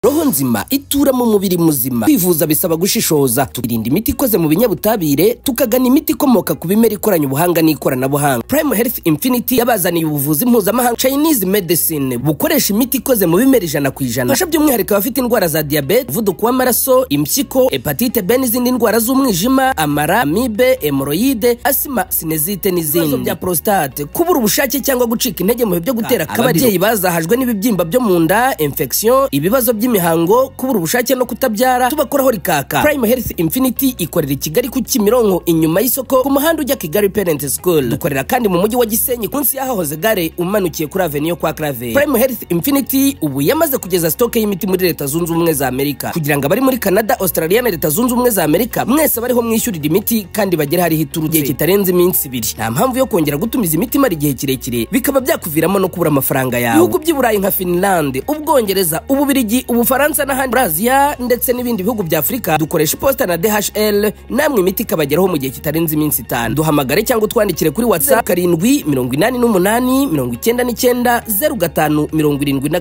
Roho nzima itura mu mubiri muzima. Kwivuza bisaba gushishoza, tukirinda imiti ikoze mu binyabutabire, tukagana imiti ikomoka ku bimera ikoranye ubuhanga n'ikoranabuhanga. Prime Health Infinity yabazaniye ubuvuzi mpuzamahanga Chinese Medicine bukoresha imiti ikoze mu bimera 100%. Fasha by'umwihariko abafite indwara za diyabete, umuvuduko w'amaraso, impyiko, hepatite B n'izindi ndwara z'umwijima, amara, amibe, hemoroyide, asima, sinezite n'izindi. Ibibazo bya prostate, kubura ubushake cyangwa gucika intege mu bihe byo gutera akabariro, ababyeyi bazahajwe n'ibibyimba byo mu nda, infection, ibibazo by'imihango, kubura ubushake no kutabyara, tubakoraho rikaka. Prime Health Infinity ikorera i Kigali ku Kimironko inyuma y'isoko ku muhanda ujya Kigali Parent School. Dukorera kandi mu mujyi wa Gisenyi munsi y'ahahoze gare umanukiye kuri Avenue yo kwa Claver. Prime Health Infinity ubu yamaze kugeza stock y'imiti muri Leta Zunze Ubumwe za Amerika kugira ngo abari muri Canada, Australia na Leta Zunze Ubumwe za Amerika mwese bariho mwishyurira imiti kandi bagere hariho iturutse igihe kitarenze iminsi 2. Nta mpamvu yo kongera gutumiza imiti imara igihe kirekire bikaba byakuviramo no kubura amafaranga yawe. Ibihugu by'i Burayi nka Finland, Ubwongereza, Ububirigi, Ubufaransa n'ahandi muri Aziya ndetse n'ibindi bihugu bya Afurika dukoresha iposita na DHL, namwe imiti ikabageraho mu gihe kitarenze iminsi 5. Duhamagare cyangwa utwandikire kuri WhatsApp 7 88 99 05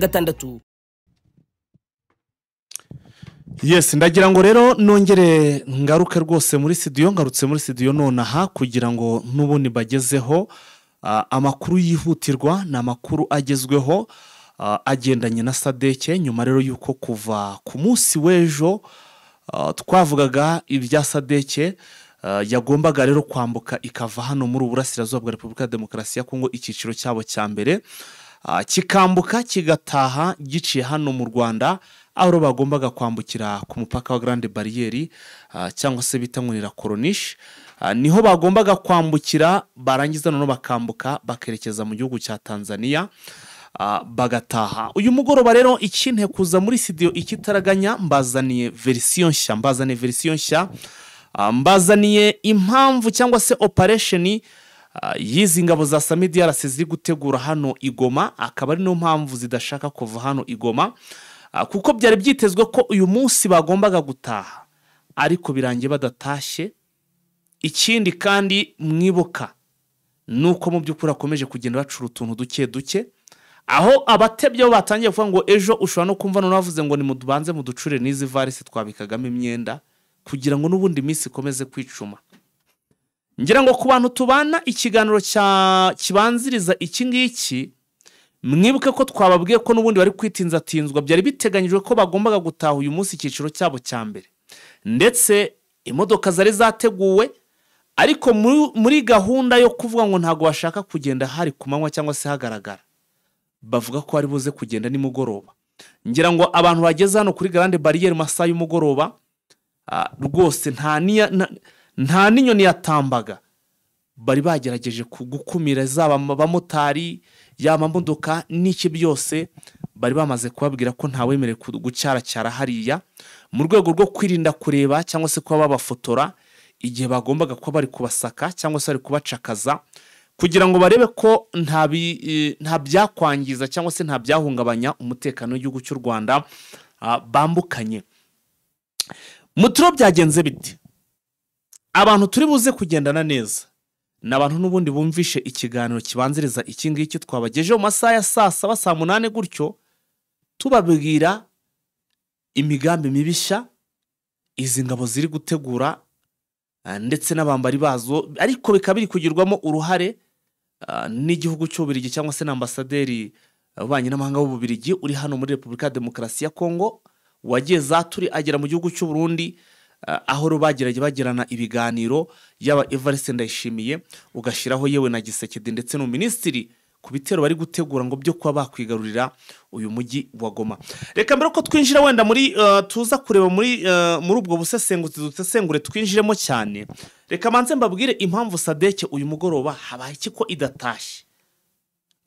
76. Yes, ndagira ngo rero nongere ngaruke rwose muri studio, ngarutse muri studio nonaha kugira ngo n'ubundi bagezeho amakuru yihutirwa n'amakuru agezweho agendanye na SADC. Nyuma rero yuko kuva ku munsi w'ejo twavugaga ibya SADC yagombaga rero kwambuka ikava hano muri Uburasirazuba bwa Repubulika ya Demokarasi ya Kongo, icyiciro cyabo cya mbere kikambuka kigataha giciye hano mu Rwanda, aho bagombaga kwambukira ku mupaka wa Grande Barriere cyangwa se bita nkunira Corniche, niho bagombaga kwambukira, barangiza noneho bakambuka bakerekeza mu gihugu cya Tanzania bagataha. Uyu mugoroba rero ikinte kuza muri studio ikitaraganya mbazaniye version nshya, mbazaniye version nshya, mbazaniye impamvu cyangwa se operation yizi ngabo za SAMIDRC ziri gutegura hano igoma, akaba ari no mpamvu zidashaka kuva hano igoma, kuko byari byitezwe ko uyu munsi bagombaga gutaha ariko birangiye badatashye. Ikindi kandi mwibuka nuko mu by'ukuri akomeje kugenda bacura utuntu duke duke, aho abatebye batangiye kuvuga ngo ejo ushobora no kumva none bavuze ngo nimubanze muducure n'izi varisi twabikagamo imyenda kugira ngo n'ubundi minsi ikomeze kwicuma. Ngira ngo ku bantu tubana ikiganiro cya kibanziriza iki ngiki, mwibuke ko twababwiye ko n'ubundi bari kwitinzatinzwa, byari biteganyijwe ko bagombaga gutaha uyu munsi icyiciro cyabo cya mbere, ndetse imodoka zari zateguwe, ariko muri gahunda yo kuvuga ngo ntago bashaka kugenda hari ku manywa cyangwa se hagaragara, bavuga ko ari buze kugenda nimugoroba. Ngira ngo abantu bageze hano kuri Grande Barriere masaha y'umugoroba rwose nta n'inyoni yatambaga, bari bagerageje gukumira zaba abamotari yaba modoka n'iki byose, bari bamaze kubabwira ko ntawemerewe gucyaracyara hariya mu rwego rwo kwirinda kureba cyangwa se kuba babafotora igihe bagombaga kuba bari kubasaka cyangwa se bari kubacakaza, kugira ngo barebe ko nta byakwangiza cyangwa se nta byahungabanya umutekano w'igihugu cy'u Rwanda bambukanye. Muturo byagenze biti abantu turi buze kugendana neza n'abantu n'ubundi bumvishe ikiganiro kibanziriza iki ngiki twabagejeho mu masaha ya saa 7 saa 8 gutyo, tubabwira imigambi mibisha izi ngabo ziri gutegura ndetse n'abambari bazo, ariko bikaba biri kugirwamo uruhare n'igihugu cy'Ububiligi cyangwa se n'ambasaderi w'ububanyi n'amahanga w'Ububiligi uri hano muri Repubulika ya Demokarasi ya Kongo, wagiye zaturi agera mu gihugu cy'u Burundi, aho bagerageje bagirana ibiganiro yaba Evariste Ndayishimiye ugashyiraho yewe na Gisekedi ndetse no minisitiri ku bitero bari gutegura ngo byo kuba bakwigarurira uyu mujyi wa Goma. Reka mbere ko twinjira wenda muri tuza kureba muri ubwo busesenguzi dusesengure twinjiremo cyane, reka manze mbabwire impamvu SADC uyu mugoroba habaye iki ko idatashye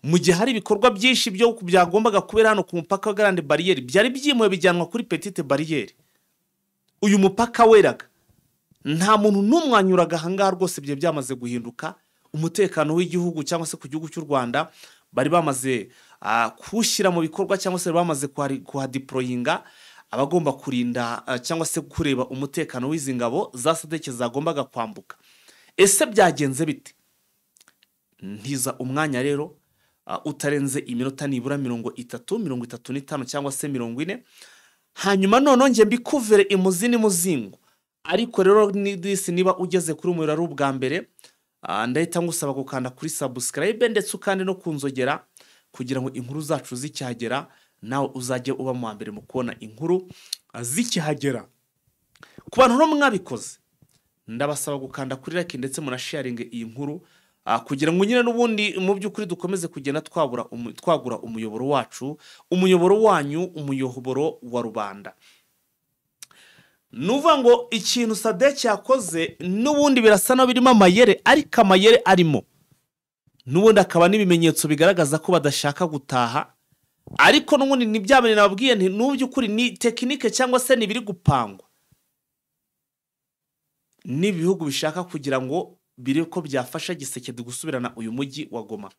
mu gihe hari ibikorwa byinshi byo byagombaga kubera hano ku mupaka wa Grande Barriere byari byimuwe bijyanwa kuri Petite Barriere. Uyu mupaka weraga nta muntu n'umwanyuraga ahangaha rwose, bye byamaze guhinduka. Umutekano w'igihugu cyangwa se ku gihugu cy'u Rwanda bari bamaze kushyira mu bikorwa cyangwa se bamaze kuhadeployinga abagomba kurinda cyangwa se kureba umutekano w'izi ngabo za SADC zagombaga kwambuka. Ese byagenze bite? Ntiza umwanya rero utarenze iminota nibura 30, 35 cyangwa se 40. Hanyuma noneho njye mbikuvere imuzi n'imuzingo. Ariko rero disi niba ugeze kuri umuriro ari ubwa mbere, ndahita ngusaba gukanda kuri subscribe ndetse ukande no kunzogera kugira ngo inkuru zacu zikihagera nawe uzajye uba mu mbere mu kubona inkuru zikihagera. Ku bantu rero mwabikoze, ndabasaba gukanda kuri like ndetse munasharinge iyi nkuru kugira ngo nyine n'ubundi mu by'ukuri dukomeze kugenda twagura umuyoboro wacu, umuyoboro wanyu, umuyoboro wa rubanda. Nuvuga ngo ikintu SADC yakoze n'ubundi birasa no birimo amayere, ariko amayere arimo n'ubundi akaba n'ibimenyetso bigaragaza ko badashaka gutaha. Ariko n'ubundi ni byabene nababwiye nti n'uby'ukuri ni tekinike cyangwa se nibiri gupangwa n'ibihugu bishaka kugira ngo bire ko byafasha Gisekedi gusubirana uyu mujyi wa Goma.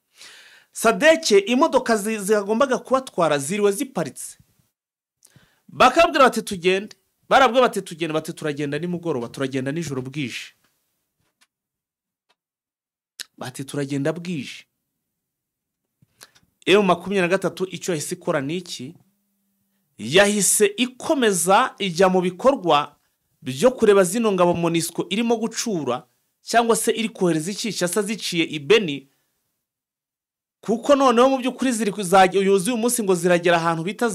SADC imodoka zagombaga kubatwara ziriwe ziparitse, bakabwira bati tugende, barabwira bati tugende, bati turagenda nimugoroba, turagenda nijoro bwije, bati turagenda bwije. M23 icyo yahise ikora niki? Yahise ikomeza ijya mu bikorwa byo kureba zino ngabo MONUSCO irimo gucura cyangwa se iri kohereza Kinshasa ziciye i Beni, kuko noneho mu by'ukuri ziri kuzajya uyu munsi ngo ziragera ahantu bita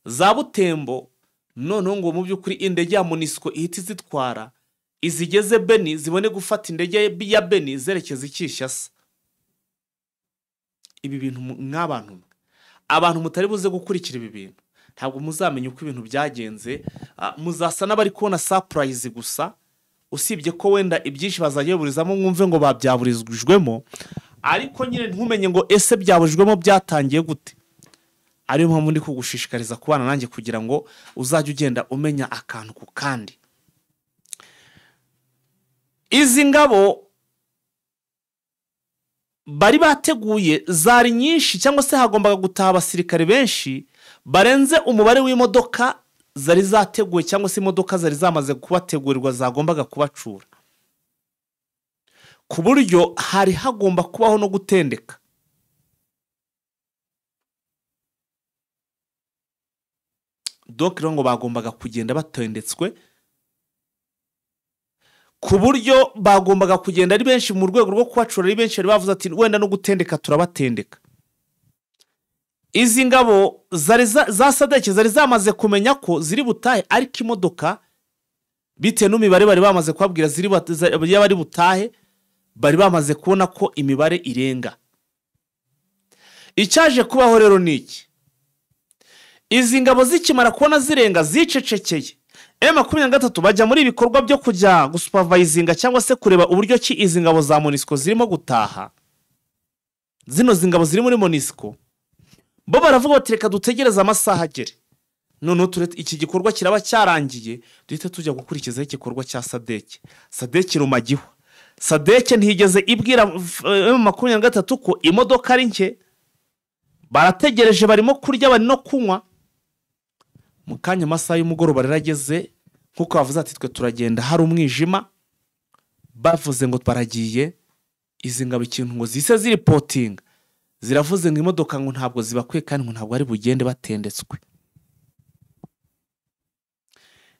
za Butembo. Noneho ngo mu by'ukuri indege ya MONUSCO ihita izitwara izigeze Beni zibone gufata indege ya Beni zerekeza Kinshasa. Ibi bintu mw'abantu, abantu mutari buze gukurikira ibi bintu ntabwo muzamenya uko ibintu byagenze, muzasa n'abari kubona surprise gusa, usibye ko wenda ibyinshi bazayeburizamo mwumve ngo babyaburizwijwemo, ariko nyine ntumenye ngo ese byaburijwemo byatangiye gute. Ariyo mpamvu ndi kugushishikariza kubana nanjye kugira ngo uzajye ugenda umenya akantu ku kandi. Izi ngabo bari bateguye zari nyinshi, cyangwa se hagombaga gutaha abasirikare benshi barenze umubare w'imodoka zari zateguwe, cyangwa se imodoka zari zamaze kubategurirwa zagombaga kubacura, ku buryo hari hagomba kubaho no gutendeka. Donc rero ngo bagombaga kugenda batendetswe, ku buryo bagombaga kugenda ari benshi mu rwego rwo kubacura ari benshi. Bari bavuze ati wenda no gutendeka turabatendeka. Izi ngabo zari za SADC zari zamaze kumenya ko ziri butahe, ariko imodoka bitewe n'imibare bari bamaze kubabwira ziri bari butahe, bari bamaze kubona ko imibare irenga. Icyaje kubaho rero niki? Izi ngabo zikimara kubona zirenga zicecekeye, M23 bajya muri ibikorwa byo kujya gusupervisinga cyangwa se kureba uburyo ki izi ngabo za MONUSCO zirimo gutaha. Zino zingabo ziri muri MONUSCO bo baravuga bati reka dutegereze amasaha agere, noneho iki gikorwa kiraba cyarangiye duhite tujya gukurikizaho igikorwa cya SADC. SADC rumagiho. SADC ntigeze ibwira M23 ko imodoka ari nke, barategereje barimo kurya bari no kunywa. Mu kanya amasaha y'umugoroba rarageze, nkuko bavuze ati twe turagenda hari umwijima, bavuze ngo baragiye. Izi ngabo ikintu ngo zise ziripotinga, ziravuze ngo imodoka ngo ntabwo zibakwiye kandi ngo ntabwo ari bugende batendetswe.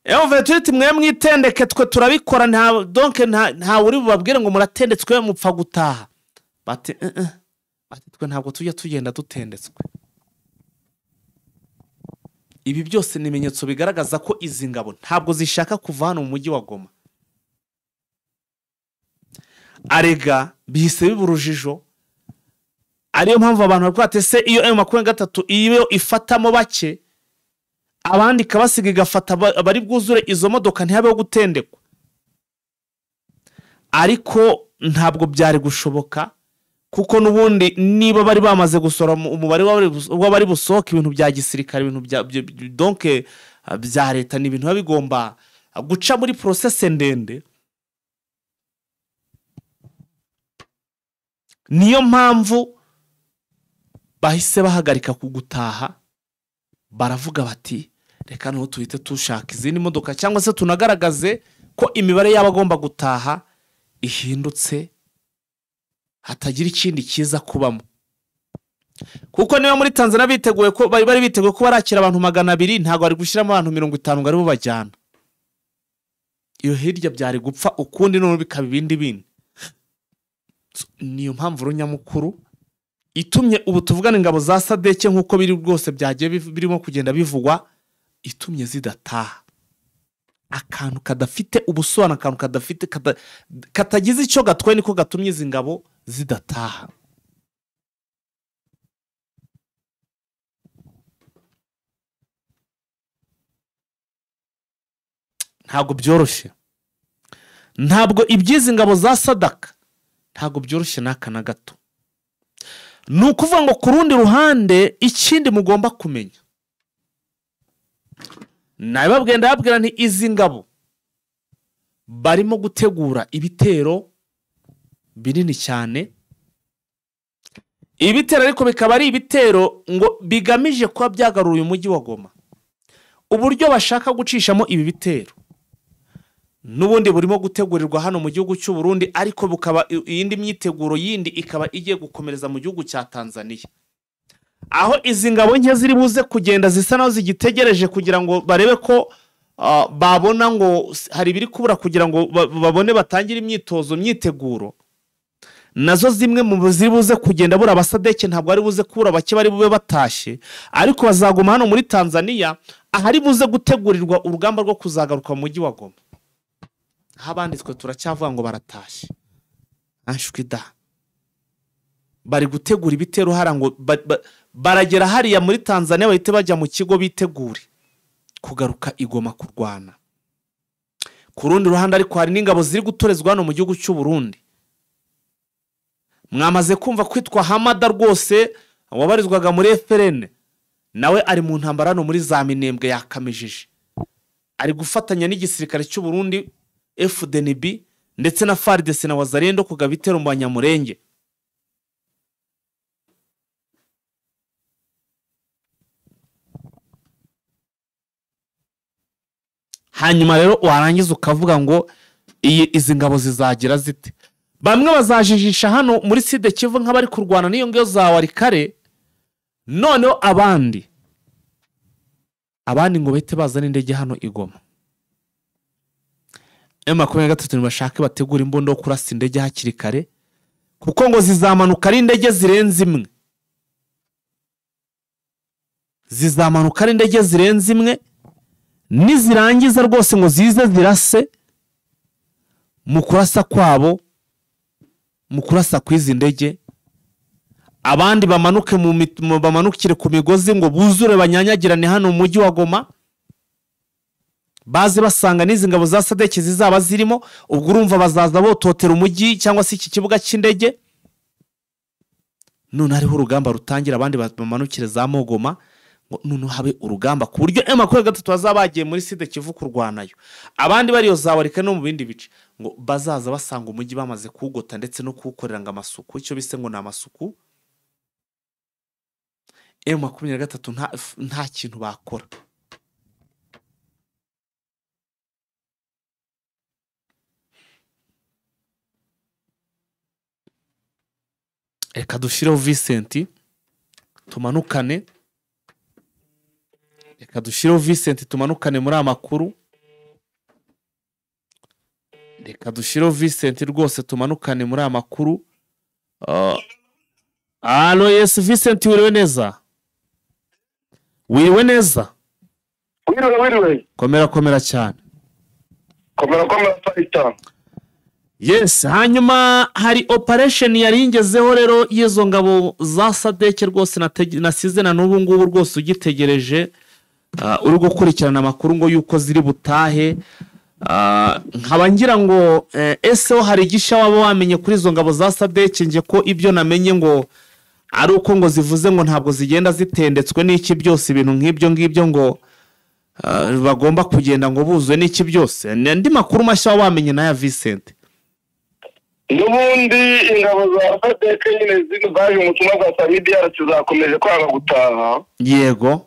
M23 mwe mwitendeke twe turabikora, nta donc nta uri bubabwire ngo muratendetswe mupfa gutaha. Bati bati twe ntabwo tujya tugenda dutendetswe. Ibi byose ni ibimenyetso bigaragaza ko izi ngabo ntabwo zishaka kuva hano mu mujyi wa Goma. Arega bihise biburujijo, ariyo mpamvu abantu bari kwate se iyo M23 iyo ifatamo bake abandi kabasiga igafata bari bwuzure izo modoka ntihabeho gutendekwa. Ariko ntabwo byari gushoboka, kuko n'ubundi niba bari bamaze gusora umubare w'abari busohoka ibintu bya gisirikare, ibintu bya donc bya leta, ni ibintu bigomba guca muri process ndende. Niyo mpamvu bahise bahagarika kugutaha, baravuga bati reka noneho tuhite tushaka izindi modoka cyangwa se tunagaragaze ko imibare y'abagomba gutaha ihindutse, hatagira ikindi kiza kubamo. Kuko niba muri Tanzania biteguye ko bari biteguye ko barakira abantu 200, ntago bari gushyiramo abantu 50 ngo aribo bajyana. Iyo hirya byari gupfa ukundi none bikaba ibindi bindi. Niyo mpamvu runyamukuru itumye ubu tuvugana ingabo za SADC nkuko biri rwose byagiye birimo kugenda bivugwa, itumye zidataha. Akantu kadafite ubusobanuro, akantu kadafite katagize icyo gatwaye niko gatumye izi ngabo zidataha. Ntabwo byoroshye, ntabwo ibyizi ngabo za SADC ntabwo byoroshye n'aka na gato. Ni ukuvuga ngo ku rundi ruhande ikindi mugomba kumenya, nababwiye ndababwira nti izi ngabo barimo gutegura ibitero binini cyane. Ibitero ariko bikaba ari ibitero ngo bigamije kuba byagarura uyu mujyi wa Goma. Uburyo bashaka gucishamo ibi bitero nubundi burimo gutegurirwa hano mu gihugu cy'u Burundi, ariko bukaba iyindi myiteguro yindi ikaba igiye gukomereza mu gihugu cya Tanzania, aho izi ngabo nke ziri buze kugenda zisa naho zigitegereje kugira ngo barebe ko babona ngo hari ibiri kubura kugira ngo babone batangire imyitozo myiteguro. Nazo zimwe mu ziri buze kugenda bura abasadeke ntabwo ari buze kubura bake bari bube batashye, ariko bazaguma hano muri Tanzania ahari buze gutegurirwa urugamba rwo kuzagaruka mu mujyi wa Goma. Abandi twe turacyavuga ngo baratashye, anshwida bari gutegura ibitero hara ngo baragera hariya muri Tanzania bahite bajya mu kigo bitegure kugaruka igoma kurwana. Ku rundi ruhande ariko hari n'ingabo ziri gutorezwa hano mu gihugu cy'u Burundi. Mwamaze kumva kwitwa Hamada rwose wabarizwaga muri FRN, nawe ari mu ntambara hano muri za Minembwe yakamijije, ari gufatanya n'igisirikare cy'u Burundi FDNB ndetse na FARDC na Wazalendo kugaba ibitero mu Banyamurenge. Hanyuma rero warangiza ukavuga ngo izi ngabo zizagira zite? Bamwe bazajijisha hano muri Sud Kivu nk'abari kurwana n'iyo ngiyo za Warikare, noneho abandi ngo bahite bazana indege hano i Goma. M23 ntibashake bategura imbunda yo kurasa indege hakiri kare, kuko ngo zizamanuka ari indege zirenze imwe. Zizamanuka ari indege zirenze imwe, nizirangiza rwose ngo zize zirase mu kurasa kwabo, mu kurasa kw'izi ndege, abandi bamanuke bamanukire ku migozi ngo buzure banyanyagirane hano mu mujyi wa Goma, baze basanga n'izi ngabo za SADC zizaba zirimo. Ubwo urumva bazaza bototera umujyi cyangwa se iki kibuga cy'indege. None hariho urugamba rutangira, abandi bamanukire za Mogoma ngo none habe urugamba ku buryo M23 bazaba bagiye muri Sud Kivu kurwanayo, abandi bariyo za Warika no mu bindi bice, ngo bazaza basanga umujyi bamaze kuwugota ndetse no kuwukorera ngo amasuku, icyo bise ngo ni amasuku. M23 nta kintu bakora. Reka dushireho Vincent tumanukane, reka dushireho Vincent tumanukane muri amakuru, reka dushireho Vincent rwose tumanukane muri amakuru. Allo, yes Vincent, wiriwe neza? Wiriwe neza? Wiriwe. Komera komera cyane. Komera komera fighter. Yes, hanyuma hari operation yari ingezeho rero y'izo ngabo za SADC rwose nasize na n'ubu ngubu rwose ugitegereje, uri gukurikirana amakuru ngo yuko ziri butahe. Nkaba ngira ngo ese ho hari igisha waba wamenye kuri izo ngabo za SADC? Nje ko ibyo namenye ngo ari uko ngo zivuze ngo ntabwo zigenda zitendetswe n'iki byose, ibintu nk'ibyo ngibyo ngo bagomba kugenda ngo buzuye n'iki byose. Andi makuru mashya wamenye naya Vincent? N'ubundi ingabo za SADC nyine zino zaje mu butumwa bwa SAMIDRC zakomeje kwanga gutaha. Yego,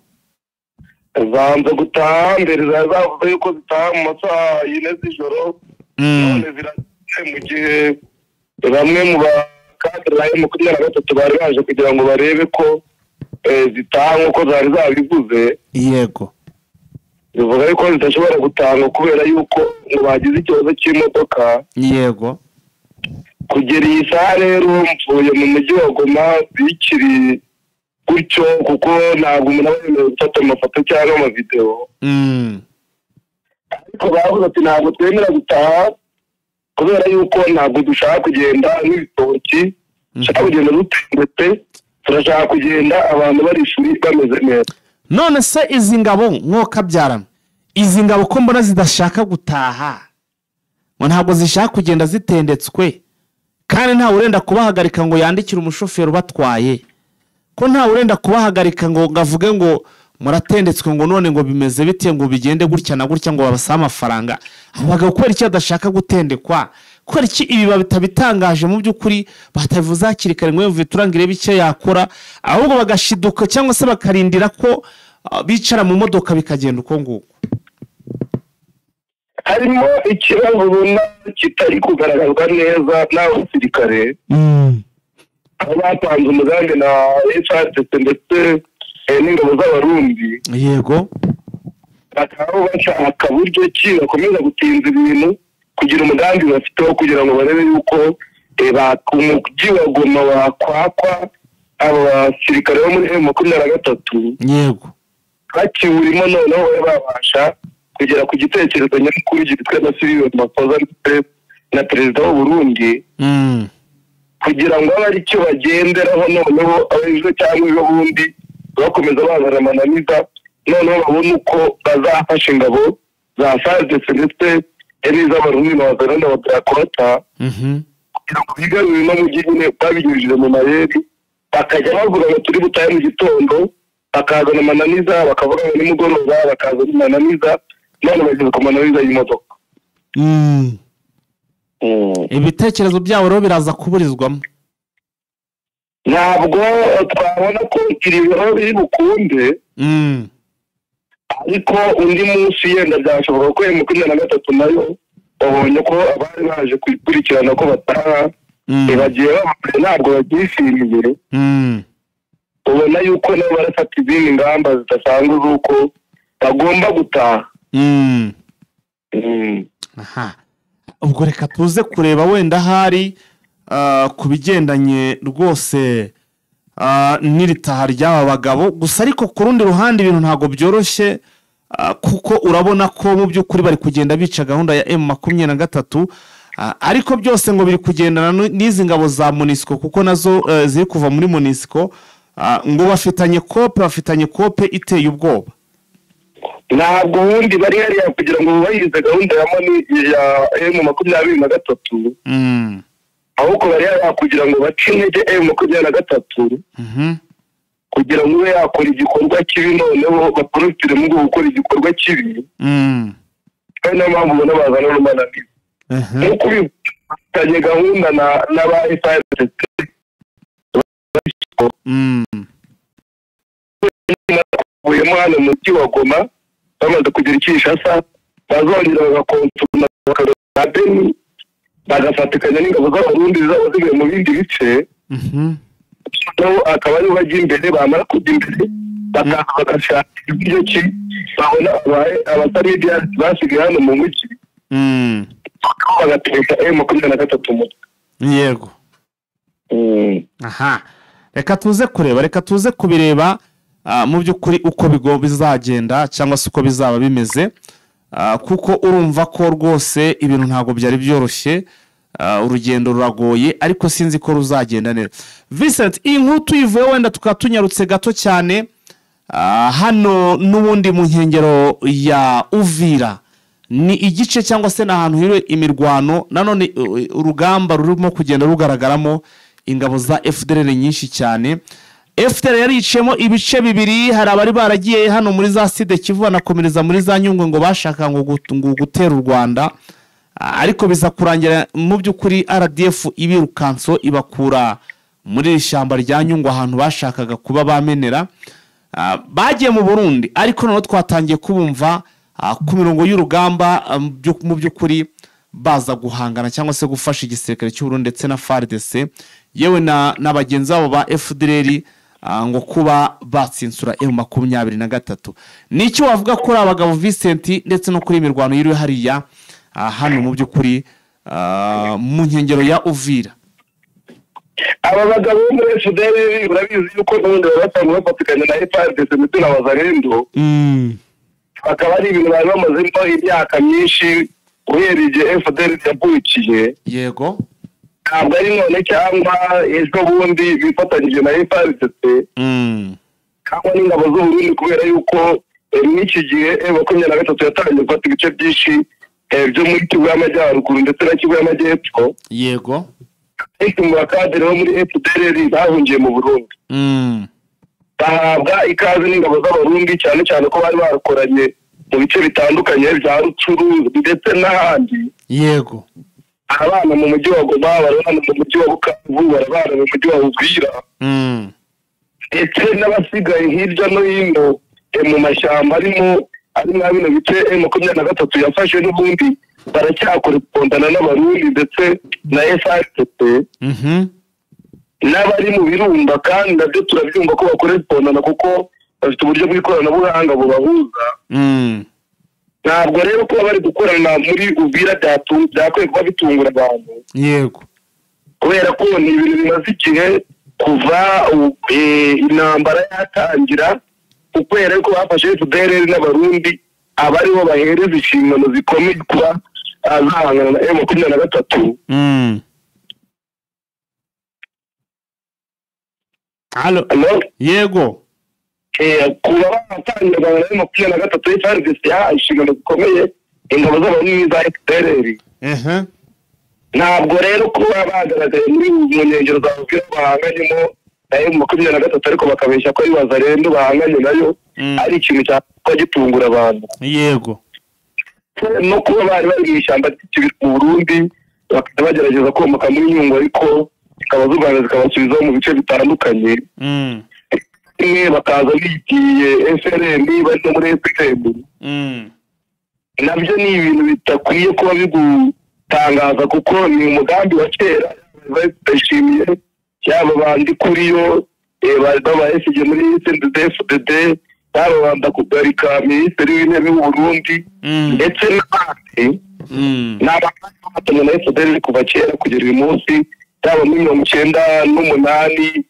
zanze gutaha mbere zavuze yuko zitaha mu masaha 4 z'ijoro, none ziragiye mu gihe bamwe mu Abakadere ba M23 bari baje kugira ngo barebe ko zitaha nk'uko zari zabivuze. Yego. Bivuga yuko zidashobora gutanga kubera yuko ngo bagize ikibazo cy'imodoka. Yego. Kugera iyi saha rero mvuye mu mujyi wa Goma bikiri gutyo, kuko ntabwo umuntu aba yemerewe gufata amafoto cyangwa amavidewo. Ariko bavuze ati ntabwo twemera gutaha kubera yuko ntabwo dushaka kugenda n'ibitoki, dushaka kugenda dutendetse, turashaka kugenda abantu bari ishuri bameze neza. None se izi ngabo mwokabyarana, izi ngabo ko mbona zidashaka gutaha, ngo ntabwo zishaka kugenda zitendetswe, kandi ntawe urenda kubahagarika ngo yandikire umushoferi ubatwaye, ko ntawe urenda kubahagarika ngo ngavuge ngo muratendetswe ngo none ngo bimeze bite ngo bigende gutya na gutya ngo babasabe amafaranga. Abagabo kubera iki badashaka gutendekwa? Kubera iki ibi batabitangaje mu by'ukuri, batabivuze hakiri kare ngo yumve turangire bike yakora, ahubwo bagashiduka cyangwa se bakarindira ko bicara mu modoka bikagenda uko nguko? Harimo ikibazo ubona kitari kugaragazwa neza n'abasirikare aho batanze umugambi na FARDC ndetse n'ingabo z'Abarundi. Yego. Bakaba bashaka buryo ki bakomeza gutinza ibintu kugira umugambi bafiteho, kugira ngo barebe yuko umujyi wa Goma wakwakwa abo basirikare bo muri M23. Yego. Bakiwurimo noneho babe babasha kugera ku gitekerezo nyamukuru gitwe na Cyril Ramaphosa na perezida w'u Burundi, kugira ngo abe aricyo bagenderaho noneho ejo cyangwa ejo bundi bakomeza bazana amananiza, noneho babone uko bazafasha ingabo za FARDC ndetse n'iz'Abarundi na Wazalendo na Blackwater, kugira ngo bigarurire no mujyi nyine babinyujije mu mayeri, bakajya bavuga ngo turi butahe mu gitondo, bakazana amananiza, bakavuga ngo nimugoroba bakazana amananiza, none bageze ku mananiza y'imodoka. Ibitekerezo byabo rero biraza kuburizwamo. Ntabwo twabona ko iri joro biri bukunde, ariko undi munsi yenda byashoboka ko M23 nayo babonye ko abari baje kuyikurikirana ko bataha, bagiye babaye ntabwo babyishimiye. Ubona yuko nabo barafata izindi ngamba zidasanzwe z'uko bagomba gutaha. Aha. Ubwo reka tuze kureba wenda hari ku bigendanye rwose n'iritaha ry'aba bagabo. Gusa ariko ku rundi ruhande ibintu ntabwo byoroshye, kuko urabona ko mu by'ukuri bari kugenda bica gahunda ya M23, ariko byose ngo biri kugendana n'izi ngabo za MONUSCO, kuko nazo ziri kuva muri MONUSCO, ngo bafitanye kope iteye ubwoba. Ntabwo ubundi bari hariya kugira ngo bubahirize gahunda ya moni ya M23, ahubwo bari hariya kugira ngo bace intege M23, kugira ngo ube yakora igikorwa kibi, noneho baporofitire mu gukora igikorwa kibi. Kandi niyo mpamvu ubona bazana n'amananiza nk'uko bifitanye gahunda n'aba FARDC. Bavuyemo hano mu mujyi wa Goma bamaze kugira Kinshasa, bazongera bagakontorora bakareba Beni, bagafatikanya n'ingabo z'Abarundi zaba zivuye mu bindi bice, noneho akaba aribo bajya imbere. Bamara kujya imbere bagashaka uburyo ki babona abatari basigaye hano mu mujyi, bagateka M23 umutwe. Yego. Aha. Reka tuze kureba, reka tuze kubireba mu by'ukuri uko bigo bizagenda cyangwa se uko bizaba bimeze, kuko urumva ko rwose ibintu ntabwo byari byoroshye, urugendo ruragoye, ariko sinzi ko ruzagenda neza. Vincent, iyi nkuru tuyivuye wenda tukaba tunyarutse gato cyane, hano n'ubundi mu nkengero ya Uvira ni igice cyangwa se n'ahantu hiriwe imirwano, nanone urugamba rurimo kugenda rugaragaramo ingabo za FDLR nyinshi cyane. FDLR yari yiciyemo ibice bibiri, hari abari baragiye hano muri za Sud Kivu banakomereza muri za Nyungwe ngo bashaka ngo gutera u Rwanda, ariko biza kurangira mu by'ukuri RDF ibirukanso ibakura muri ishyamba rya Nyungwe ahantu bashakaga kuba bamenera. Bagiye mu Burundi, ariko noneho twatangiye kubumva ku mirongo y'urugamba mu by'ukuri baza guhangana cyangwa se gufasha igisirikare cy'u Burundi ndetse na FARDC. Yewe na bagenzi babo ba FDLR ngo kuba batsinsura M23. Nicyo wavuga kuri abagabo Vincent ndetse no kuri imirwano yiri hariya hano mu by'ukuri mu nkengero ya Uvira? Aba bagabo muri FDLR urabizi yuko n'ubundi babatanga bafatikanya na FARDC ndetse na Wazalendo, bakaba ari ibintu bari bamazemo imyaka myinshi guhera igihe FDLR yavukiye. Yego, ntabwo ari none cyangwa ejo bundi bifatanyije na FARDC cyangwa n'ingabo z'Uburundi, kubera yuko n'iki gihe M23 yatangiye gufata ibice byinshi byo muri Kivu y'Amajyaruguru ndetse na Kivu y'Amajyepfo. Yego, ariko mu bakadere bo muri FDLR bahungiye mu Burundi, bahabwa ikaze n'ingabo z'Abarundi, cyane cyane ko bari bakoranye mu bice bitandukanye bya Rucuru ndetse n'ahandi. Yego, abana mu mujyi wa Goma, barabana mu mujyi wa Bukavu, barabana mu mujyi wa Uvira, ndetse n'abasigaye hirya no hino mu mashyamba arimo ari nka bino bice M23 yafashe n'ubundi baracyakorespondana n'Abarundi ndetse na FARDC n'abari mu birunga, kandi nabyo turabyumva ko bakorespondana kuko bafite uburyo bw'ikoranabuhanga bubahuza. Ntabwo rero kuba bari gukorana muri Uvira byakwiye kuba bitungura abantu. Yego, kubera ko ni ibintu bimaze igihe kuva intambara yatangira, kubera ko bafashe FDLR n'Abarundi abariho bahereza inshingano zikomeye kuba azahangana na M23. Halo. Yego, kuba batangira na M23 FARDC yahaye inshingano zikomeye ingabo z'Abarundi za FDLR. Ntabwo rero kuba bagaragaye muri mu nkengero za Uvira bahanganyemo na M23 ariko bakabeshya ko ari Wazalendo bahanganye nayo, ari ikintu cyakwa gitungura abantu. Yego, no kuba bari bari mu ishyamba ry'ikibira mu Burundi bakaba bagerageza komoka muri Nyungwe, ariko ingabo z'u Rwanda zikabasubizaho mu bice bitandukanye. Imwe bakaza bigiye FLN bari no muri FPM. Nabyo ni ibintu bitakwiye kuba bigutangaza kuko ni umugambi wa kera bashimiye yaba bandi kuri yo baba SG muri CNDD-FDD, yaba banda kugarika minisitiri w'intebe w'u Burundi ndetse n'abandi n'abafatanya na FDL kuva kera kugera uyu munsi, yaba muri 1998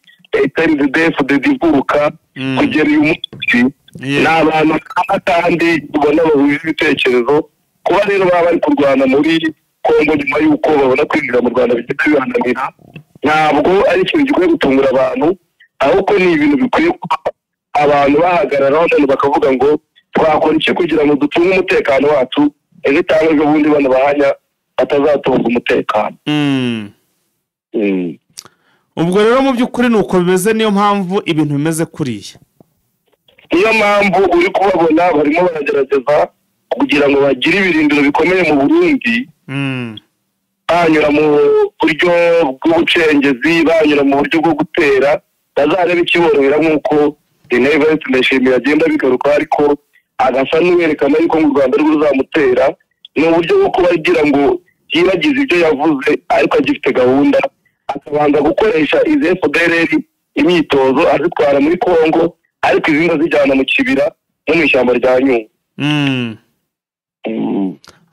CNDD-FDD ivuka kugera uyu munsi. Ni abantu kandi ubona bahuje ibitekerezo. Kuba rero baba bari kurwana muri Kongo nyuma y'uko babona kwinjira mu Rwanda bigenda bibananira, ntabwo ari ikintu gikwiye gutungura abantu, ahubwo ni ibintu bikwiye kuba abantu bahagararaho none bakavuga ngo twakora iki kugira ngo ducunge umutekano wacu, ejo cyangwa ejo bundi bano bahanya batazatunga umutekano. Ubwo rero mu by'ukuri ni uko bimeze, niyo mpamvu ibintu bimeze kuriya. Niyo mpamvu uri kubabona barimo baragerageza kugira ngo bagire ibirindiro bikomeye mu Burundi, banyura mu buryo bw'ubucengezi, banyura mu buryo bwo gutera, bazarebe ikiborohera nk'uko Evariste Ndayishimiye agenda bigaruka, ariko agasa n'uwerekana yuko mu Rwanda rwo ruzamutera. Ni uburyo bwo kuba agira ngo yibagize ibyo yavuze ariko agifite gahunda, akabanza gukoresha izi FDLR imyitozo azitwara muri Kongo, ariko izindi azijyana mu kibira no mu ishyamba rya Nyungwe.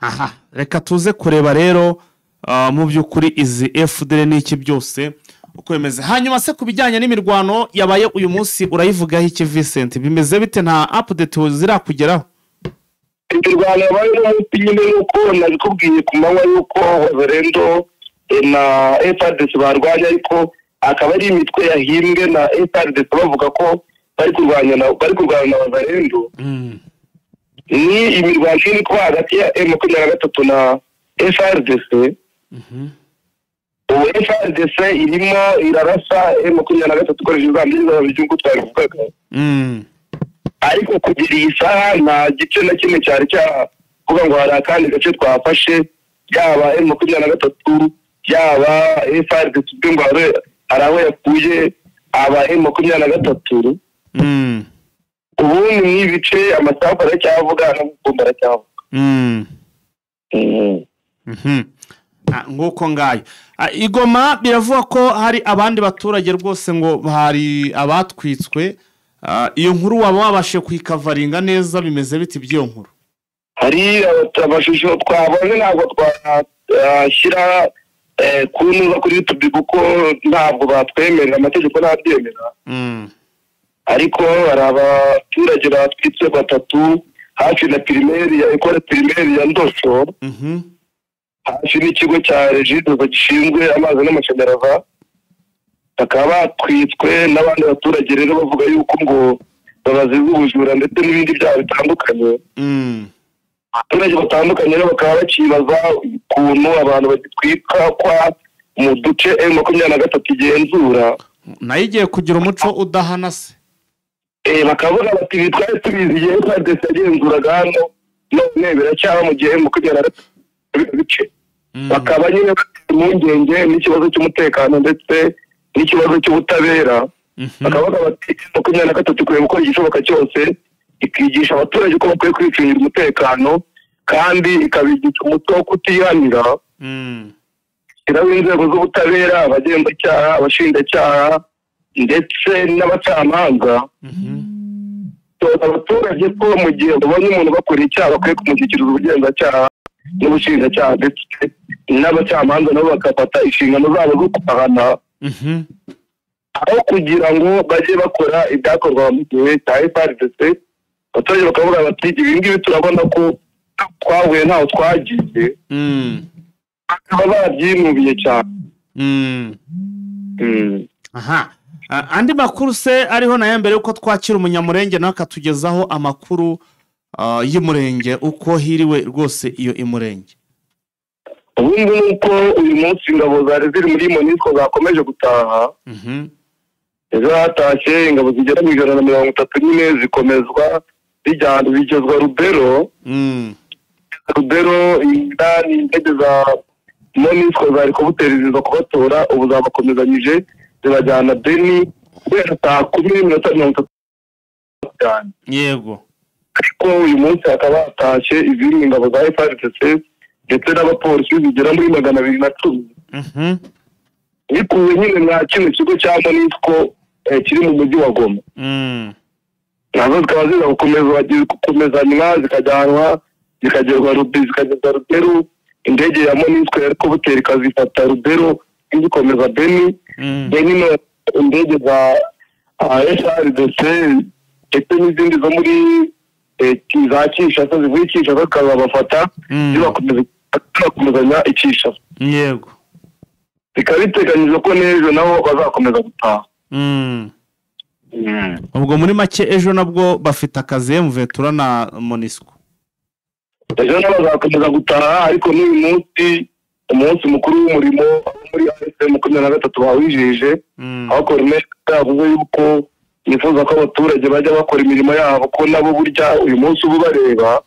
Aha, reka tuze kureba rero mu by'ukuri izi FDLR n'iki byose uko bimeze. Hanyuma se ku bijyanye n'imirwano yabaye uyu munsi urayivugaho iki Vincent? Bimeze bite? Nta update zirakugeraho? Imirwano yabaye uyu munsi nyine nuko nabikubwiye ku manywa yuko Wazalendo na FARDC barwanya, ariko akaba ari imitwe yahimbwe na FARDC bavuga ko bari kurwanya na Wazalendo. Ni imirwano iri kuba hagati ya M23 na FARDC. Ubu FARDC irimo irarasa M23 ikoresheje za ndege z'igihugu twabivugaga. Ariko kugira iyi saha nta gice na kimwe cyari cyavuga ngo hari akandi gace twafashe, yaba M23 yaba FARDC ngo hari aho yakuye aba M23. Ubundi ni ibice amasaha aracyavuga n'ubugomba aracyavuga. Nguko ngayo. Igoma biravuga ko hari abandi baturage rwose ngo hari abatwitswe. Iyo nkuru waba wabashe kuyikavaringa neza, bimeze biti by'iyo nkuru? Hari amashusho twabonye, ntabwo twashyira kunuza kuri YouTube kuko ntabwo batwemerera, amategeko ntabyemera. Ariko hari abaturage batwitse 3 hafi na primaire ya école primaire ya Ndosho, hafi n'ikigo cya Regideso gishinzwe amazi n'amashanyarazi, bakaba batwitswe n'abandi baturage rero bavuga yuko ngo babaziza ubujura ndetse n'ibindi byaha bitandukanye. Abaturage batandukanye rero bakaba bakibaza ukuntu abantu bagitwika kwa mu duce M23 igenzura, nayo igiye kugira umuco udahana se. Bakavuga bati bitwaye tubizi igihe FARDC yagenzuraga hano, none biracyaba mu gihe M23 bice. Bakaba nyine bafite impungenge n'ikibazo cy'umutekano ndetse n'ikibazo cy'ubutabera. Bakavuga bati M23 ikwiye gukora igishoboka cyose ikigisha abaturage ko bakwiye kwicungira umutekano, kandi ikabigisha umuco wo kutihanira, ishyiraho inzego z'ubutabera, abagenzacyaha, abashinjacyaha ndetse n'abacamanza. Toza abaturage ko mu gihe babonye umuntu bakora icyaha bakwiye kumushyikiriza ubugenzacyaha n'ubushinjacyaha, ndetse n'abacamanza nabo bagafata inshingano zabo zo kubahana, aho kugira ngo bajye bakora ibyakorwa mu gihe cya FARDC. Abaturage bakavuga bati ibi ngibi turabona ko twahuye ntaho twagiye, bakaba babyinubiye cyane. Aha. Andi makuru se ariho nayo mbere yuko twakira umunyamurenge nawe akatugezaho amakuru y'umurenge uko hiriwe rwose iyo imurenge? Ubundi nuko uyu munsi ingabo zari ziri muri MONUSCO zakomeje gutaha. Ejo hatashye ingabo zigera mu 130 nyine zikomezwa zijyana bigezwa Rubero. Rubero indani indege za MONUSCO zari kubutera kubatora, ubu zabakomezanyije zibajyana Beni guhera saa 10:30. Yego. Ariko uyu munsi hakaba hatashye izindi ngabo za FARDC ndetse n'abapolisi zigera muri 210. Bikuwe nyine mwa kino kigo cya MONUSCO kiri mu mujyi wa Goma. Nazo zikaba ziza gukomezanywa zikajyanwa zikagerwa Rubero. Indege ya MONUSCO yari kubutera ikazifata Rubero izikomeza Beni. Beni no indege za FARDC ndetse n'izindi zo muri za Kinshasa zivuye Kinshasa zikabafata zibakomezanya i Kinshasa. Yego. Bikaba biteganyijwe ko n'ejo nabo bazakomeza gutaha. Ubwo muri make ejo nabwo bafite akazi M23 na MONUSCO. Ejo nabo bazakomeza gutaha, ariko n'uyu munsi umunsi mukuru w'umurimo muri M23 bawijije, aho Colonel yavuze yuko yifuza ko abaturage bajya bakora imirimo yabo, ko nabo burya uyu munsi ubu bareba.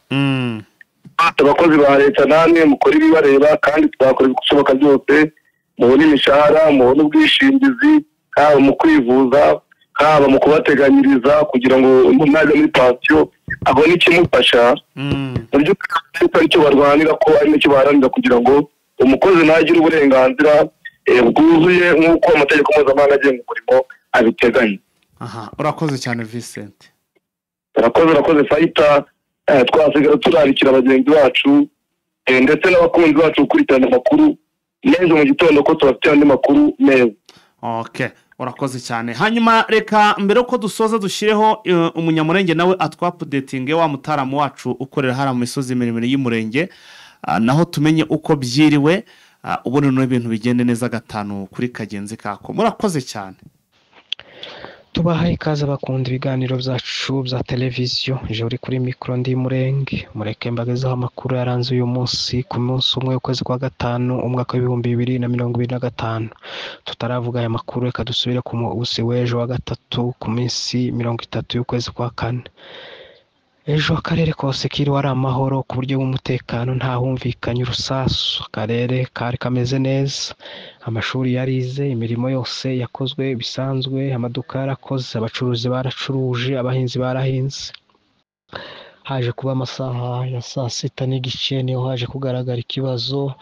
Abakozi ba leta namwe mukora ibibareba, kandi tuzakora ibishoboka byose mubone imishahara, mubone ubwishingizi, haba mu kwivuza, haba mu kubateganyiriza kugira ngo umuntu najya muri pansiyo abone ikimufasha. Mu by'ukuri aricyo barwanira, ko ari nacyo baharanira kugira ngo umukozi ntagire uburenganzira bwuzuye nk'uko amategeko mpuzamahanga agenga umurimo abiteganya. Aha, urakoze cyane Vincent. Urakoze Fayita. Twasigara turarikira bagenzi bacu ndetse n'abakunzi bacu gukurikirana amakuru neza mu gitondo, ko tubafitiye andi makuru meza. Okay, urakoze cyane. Hanyuma reka mbere ko dusoza dushyireho umunyamurenge nawe atwapudetinge wa mutaramu wacu ukorera hara mu misozi miremire y'umurenge, naho tumenye uko byiriwe, ubone no ibintu bigende neza gatanu kuri kagenzi kako. Murakoze cyane. Tubahaye ikaze bakunda ibiganiro byacu bya televiziyo. Je uri kuri mikoro ndi Murenge, mureke mbagezeho amakuru yaranze uyu munsi ku munsi umwe w'ukwezi kwa 5 umwaka w'ibihumbi 2025. Tutaravuga aya makuru, reka dusubire ku munsi w'ejo wa gatatu ku minsi 30 y'ukwezi kwa 4. Ejo akarere kose kiriwe ari amahoro ku buryo bw'umutekano, nta humvikanye urusasu. Akarere kari kameze neza, amashuri yarize, imirimo yose yakozwe bisanzwe, amaduka yarakoze, abacuruzi baracuruje, abahinzi barahinze. Haje kuba amasaha ya saa 6:15 niho haje kugaragara ikibazo.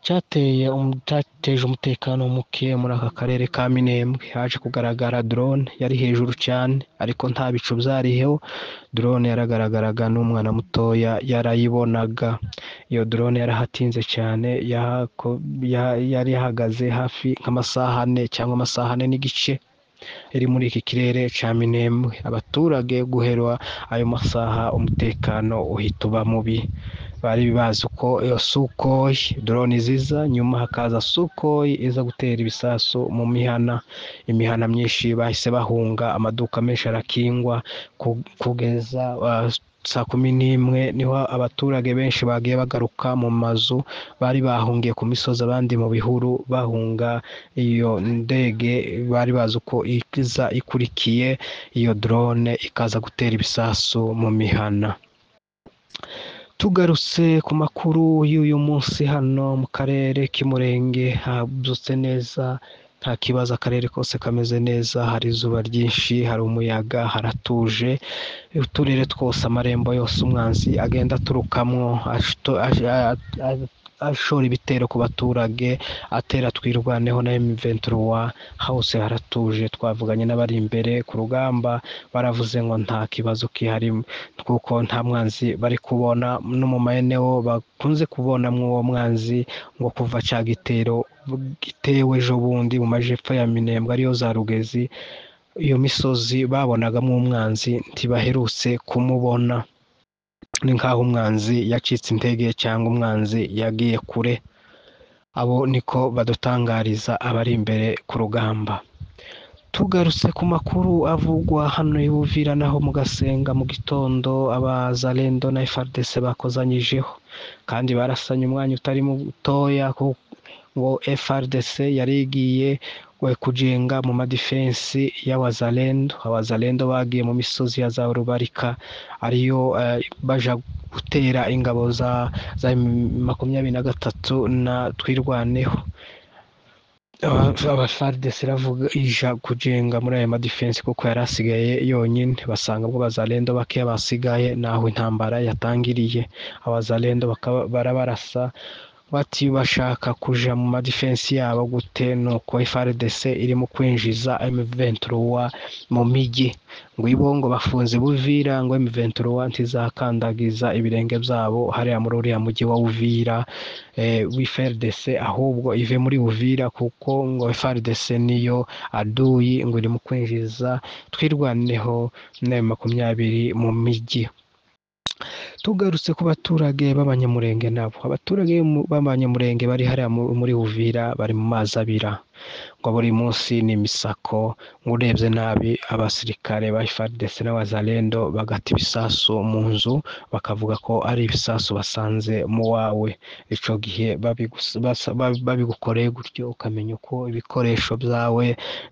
Cyateje umutekano muke muri aka karere ka Minembwe. Haje kugaragara drone yari hejuru cyane, ariko nta bicu byariho. Drone yaragaragaraga n'umwana mutoya yarayibonaga. Iyo drone yarahatinze cyane, yari ihagaze hafi nk'amasaha 4 cyangwa amasaha 4.5 iri muri iki kirere cya Minembwe. Abaturage guhera ayo masaha umutekano uhita uba mubi. Bari bazi uko iyo Sukhoi drone ziza, nyuma hakaza Sukhoi iza gutera ibisasu mu mihana. Imihana myinshi bahise bahunga, amaduka menshi arakingwa kugeza saa 11 niho abaturage benshi bagiye bagaruka mu mazu bari bahungiye ku misozi, abandi mu bihuru bahunga iyo ndege bari bazi uko iza ikurikiye iyo drone ikaza gutera ibisasu mu mihana. Tugarutse ku makuru y'uyu munsi hano mu karere k'Imurenge, habyutse neza, nta kibazo, akarere kose kameze neza, hari izuba ryinshi, hari umuyaga, haratuje. Uturere twose, amarembo yose umwanzi agenda aturukamwo ashora ibitero ku baturage, atera Twirwaneho na M23, hose haratuje. Twavuganye n'abari imbere ku rugamba, baravuze ngo nta kibazo kihari kuko nta mwanzi bari kubona, no mu maeneo bakunze kubona mw'uwo mwanzi ngo kuva cya gitero gitewe ejo bundi mu majepfo ya Minembwe ariyo za Rugezi, iyo misozi babonagamo umwanzi ntibaherutse kumubona. Ni nkaho umwanzi yacitse intege cyangwa umwanzi yagiye kure. Abo niko badutangariza abari imbere ku rugamba. Tugarutse ku makuru avugwa hano i Uvira naho mu Gasenga mu gitondo, abazalendo na FARDC bakozanyijeho kandi barasanye umwanya utari mutoya, ngo FARDC yari igiye kujenga mu madifensi y'abazalendo. Abazalendo bagiye mu misozi ya za Rubarika ariyo baja gutera ingabo za 23 na Twirwaneho. Aba FARDC iravuga ija kujenga muri aya madifensi kuko yari asigaye yonyine, basanga ubwo bazalendo bakeya basigaye naho intambara yatangiriye. Abazalendo barabarasa bati bashaka kuja mu madifensi yabo gute, nuko FARDC irimo kwinjiza M23 mu miji, ngo ibo ngo bafunze Buvira, ngo M23 ntizakandagiza ibirenge byabo hariya muri uriya mujyi wa Uvira FARDC, ahubwo ive muri Uvira kuko ngo FARDC niyo aduyi, ngo irimo kwinjiza Twirwaneho na 20 mu miji. Tugarutse ku baturage b'Abanyamurenge nabo, abaturage b'Abanyamurenge bari hariya muri Uvira bari mu mazi abira, ngo buri munsi ni imisako, ngo urebye nabi abasirikare ba FARDC n'abazalendo bagata ibisasu mu nzu bakavuga ko ari ibisasu basanze mu wawe. Ico gihe babigukoreye gutyo ukamenya uko ibikoresho byawe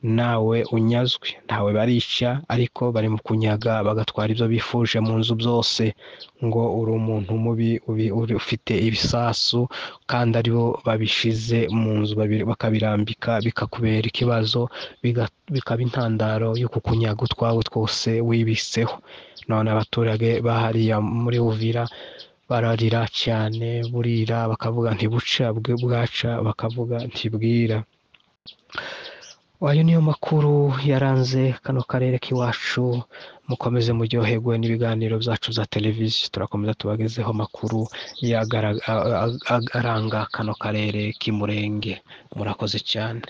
nawe unyazwe. Ntawe barica ariko bari mu kunyaga bagatwara ibyo bifuje mu nzu byose, ngo uri umuntu mubi ufite ibisasu kandi aribo babishize mu nzu bakabirambika, bikakubera ikibazo, bikaba intandaro yo kukunyaga utwawe twose wibiseho. None abaturage bahariya muri Uvira bararira cyane, burira bakavuga ntibuca bwaca, bakavuga ntibwira. Ayo niyo makuru yaranze kano karere k'iwacu. Mukomeze muryoherwe n'ibiganiro byacu bya televiziyo, turakomeza tubagezeho amakuru aranga kano karere k'Imurenge. Murakoze cyane.